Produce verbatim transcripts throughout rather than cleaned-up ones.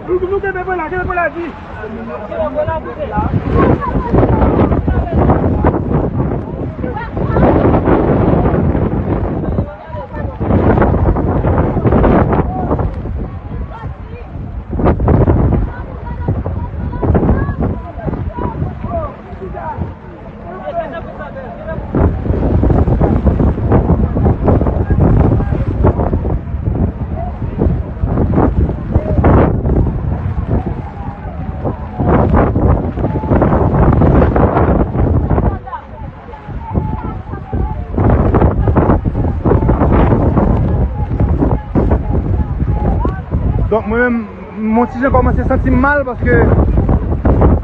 Nou toujou kenbe pran la, kenbe pran la di. Donk, mwen menm, m on ti jan kòmanse santi m mal paske,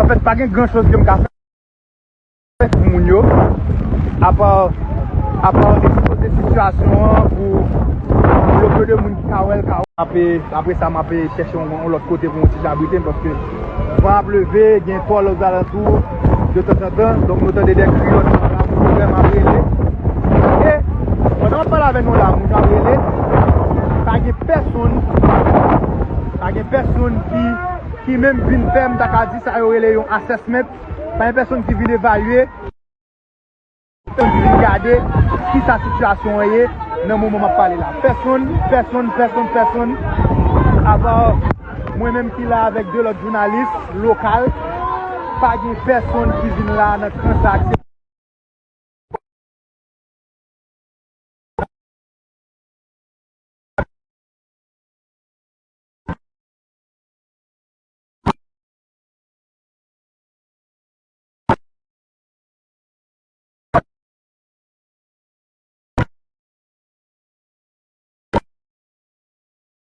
anfèt, pa gen gran choz ke m ka fè pou moun yo, apa, apa ekspoze sitiyasyon an pou le peu de moun ki ka wè l, ka wè. Apre, apre sa, m ape chèche yon, yon lòt kote pou yon ti jan abrite m, paske van ap leve, gen tòl ozalantou, de tanzantan. Donk, nou tande de kri, yon ti jan la, moun yo vrèman ap rele. E, pandan m ap pale avè nou la, moun yo ap rele, pa gen pèsonn, pa gen pèsonn ki, ki menm vin fè, m ta ka di sa yo rele yon assessment, pa gen pèsonn ki vin evalye, ki vin gade kisa sitiyasyon an ye nan moman m ap pale la. Pèsonn, pèsonn, pèsonn, pèsonn, apa mwen menm ki la avèk de lòt jounalis lokal, pa gen pèsonn ki vin la nan kan sa a.